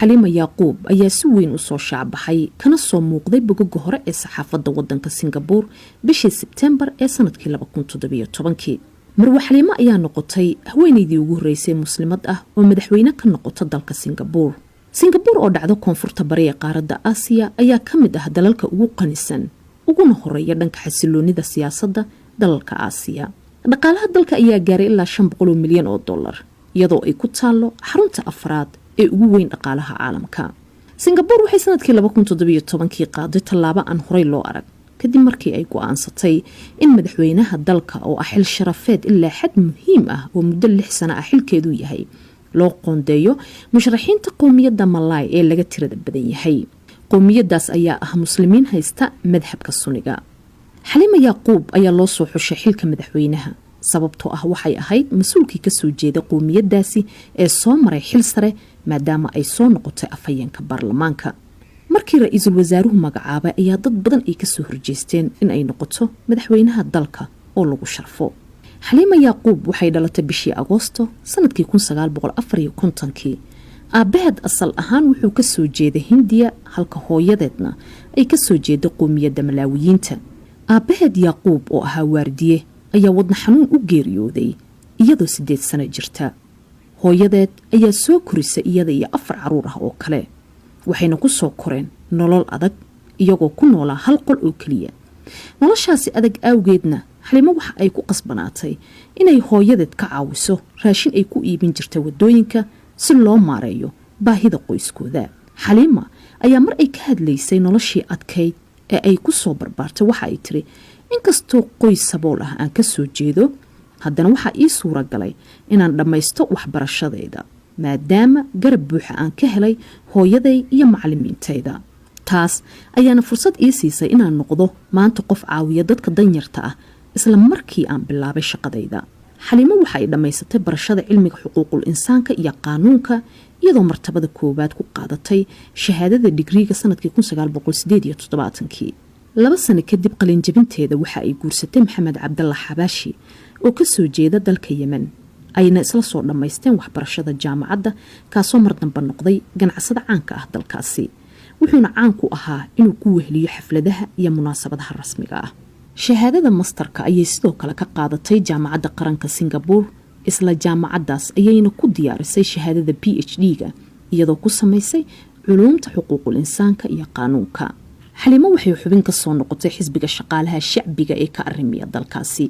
Xaliima Yaaquub ayaa si weyn u soo shaacbaxay kana soo muuqday bogoga hore ee saxaafadda wadanka Singabuur bishii Sebtembar ee sanadkii 2017-kii. Marwe Xaliimo ayaa noqotay haweeneydii ugu horreysay Muslimad ah oo madaxweyne ka noqota dalka Singabuur. Singabuur oo dhacdo koonfurta bari ee qaaradda Aasiya ayaa ka mid ah dalalka ugu qanisan uguna horeeya dhanka xasiloonida siyaasadda dalalka Aasiya. Dhaqaalaha dalka ayaa gaaray ilaa 500 milyan oo dollar, iyadoo ay ku taallo xarunta afraad ee ugu weyn dhaqaalaha caalamka. Singabuur waxay sanadkii 2017-kii qaaday tallaabo aan horey loo arag, kadib markii ay go-aansatay in madaxweynaha dalka, oo ah xil sharafeed ilaa xad muhiim ah oo muddo 6 sano ah xilkeedu yahay, loo qoondeeyo musharaxiinta qowmiyadda Malaay ee laga tirada badan yahay. Qowmiyadaas ayaa ah Muslimiin haysta madhabka Suniga. Xaliima Yaaquub ayaa loo soo xushay xilka madaxweynaha sababtoo ah waxay ahayd mas-uulkii kasoo jeeda qowmiyadaasi ee soo maray xil sare, maadaama ay soo noqotay afhayeenka baarlamaanka. Markii ra-iisul wasaaruhu magacaabay ayaa dad badan ay kasoo horjeesteen in ay noqoto madaxweynaha dalka oo lagu sharfo. Xaliima Yaaquub waxay dhalatay bishii Agoosto sanadkii 1954-kii. Aabbaheed asal ahaan wuxuu kasoo jeeday Hindiya, halka hooyadeedna ay kasoo jeeda qowmiyadda Malaawiyiinta. Aabbaheed Yaaquub oo ahaa waardiye ayaa wadna xanuun u geeriyooday iyadoo 8 sano jirta. Hooyadeed ayaa soo korisa iyada iyo afar caruur ah oo kale, waxayna ku soo koreen nolol adag, iyagoo ku noolaa hal qol oo keliya. Noloshaasi adag awgeedna Xalimo waxa ay ku qasbanaatay inay hooyadeed ka caawiso raashin ay ku iibin jirta wadooyinka si loo maareeyo baahida qoyskooda. Xaliima ayaa mar ay ka hadlaysay noloshii adkayd ee ay ku soo barbaartay waxa ay tiri: "Inkastoo qoys sabool ah aan ka soo jeedo, haddana waxaa ii suura galay inaan dhammaysto waxbarashadayda, maadaama garab buuxa aan ka helay hooyaday iyo macalimiintayda. Taas ayaana fursad ii siisay inaan noqdo maanta qof caawiya dadka danyarta ah isla markii aan bilaabay shaqadayda." Xaliimo waxa ay dhammaysatay barashada cilmiga xuquuqul insaanka iyo qaanuunka, iyadoo martabada koowaad ku qaadatay shahaadada digriiga sanadkii 1978-kii. 2 sano kadib qalinjabinteeda waxa ay guursatay Maxamed Cabdalla Xabaashi oo kasoo jeeda dalka Yemen, ayna isla soo dhammaysteen waxbarashada jaamacadda, kaasoo mar dambe noqday ganacsada caanka ah dalkaasi, wuxuuna caan ku ahaa inuu ku weheliyo xafladaha iyo munaasabadaha rasmiga ah. Shahaadada masterka ayay sidoo kale ka qaadatay Jaamacadda Qaranka Singabuur. Isla jaamacaddaas ayayna ku diyaarisay shahaadada PhD-ga, iyadoo ku samaysay culuumta xuquuqul insaanka iyo qaanuunka. Xaliimo waxay xubin ka soo noqotay Xisbiga Shaqaalaha Shacbiga ee ka arrimiya dalkaasi,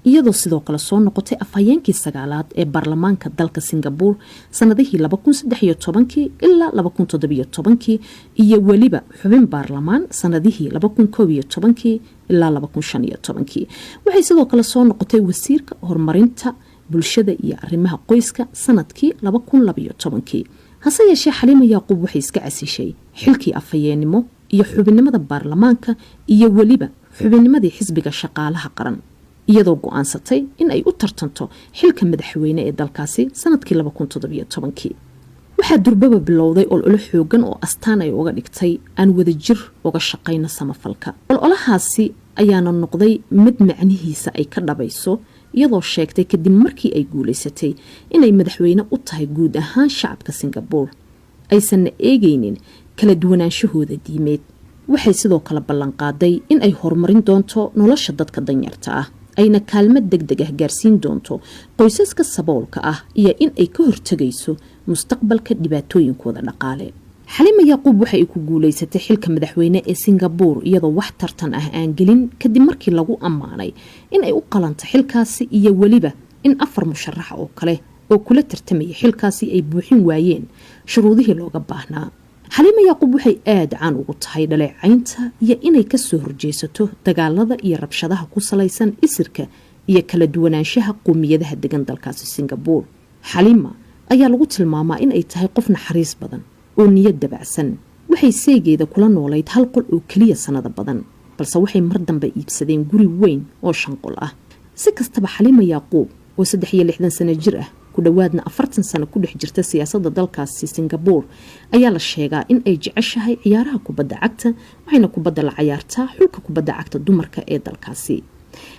iyadoo sidoo kale soo noqotay afhayeenkii sagaalaad ee baarlamaanka dalka Singabuur sanadihii 2013-kii ilaa 2017-kii, iyo weliba xubin baarlamaan sanadihii 2011-kii ilaa 2015-kii. Waxay sidoo kale soo noqotay wasiirka horumarinta bulshada iyo arrimaha qoyska sanadkii 2012-kii. Hase yeeshee, Xaliima Yaaquub waxay iska casishay xilkii afhayeennimo iyo xubinnimada baarlamaanka iyo weliba xubinnimadii Xisbiga Shaqaalaha Qaran, iyadoo go-aansatay in ay u tartanto xilka madaxweyne ee dalkaasi sanadkii 2017-kii. Waxaa durbaba bilowday olole xoogan oo astaan ay uga dhigtay "aan wadajir uga shaqayno samafalka". Ololahaasi ayaana noqday mid macnihiisa ay ka dhabayso, iyadoo sheegtay kadib markii ay guulaysatay inay madaxweyne u tahay guud ahaan shacabka Singabuur, aysanna eegaynin kala duwanaanshahooda diimeed. Waxay sidoo kale ballanqaaday in ay horumarin doonto nolosha dadka danyarta ah, ayna kaalmo deg deg ah gaarsiin doonto qoysaska saboolka ah, iyo in ay ka hortegayso mustaqbalka dhibaatooyinkooda dhaqaale. Xaliima Yaaquub waxa ay ku guulaysatay xilka madaxweyne ee Singabuur iyadoo wax tartan ah aan gelin, kadib markii lagu ammaanay in ay u qalanto xilkaasi, iyo weliba in afar musharaxa oo kale oo kula tartamaya xilkaasi ay buuxin waayeen shuruudihii looga baahnaa. Xaliima Yaaquub waxay aada caan ugu tahay dhaleecaynta iyo inay kasoo horjeesato dagaalada iyo rabshadaha ku salaysan isirka iyo kala duwanaanshaha qowmiyadaha degan dalkaasi Singabuur. Xaliima ayaa lagu tilmaamaa in ay tahay qof naxariis badan oo niyad dabacsan. Waxay seegeeda kula noolayd hal qol oo keliya sanado badan, balse waxay mar dambe iibsadeen guri weyn oo shan qol ah. Si kastaba, Xaliima Yaaquub oo 63 sano jir ah, ku dhowaadna 40 sano ku dhex jirta siyaasadda dalkaasi Singabuur, ayaa la sheegaa in ay jeceshahay ciyaaraha kubadda cagta, waxayna kubadda la cayaartaa xulka kubadda cagta dumarka ee dalkaasi.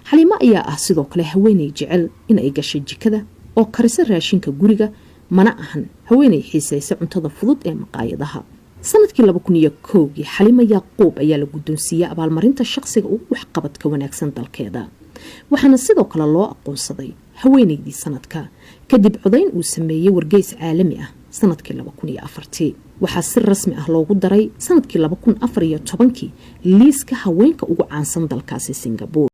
Xaliimo ayaa ah sidoo kale haweeney jecel in ay gashay jikada oo karisa raashinka guriga. Mana ahan haweenay xiisaysa cuntada fudud ee maqaayadaha. Sanadkii 2001-gii, Xaliimo Yaaquub ayaa la guddoonsiiyey abaalmarinta shaqsiga ugu waxqabadka wanaagsan dalkeeda, waxaana sidoo kale loo aqoonsaday haweeneydii sanadka kadib codayn uu sameeyey wargeys caalami ah sanadkii 2004-tii. Waxaa si rasmi ah loogu daray sanadkii 2014-kii liiska haweenka ugu caansan dalkaasi Singabuur.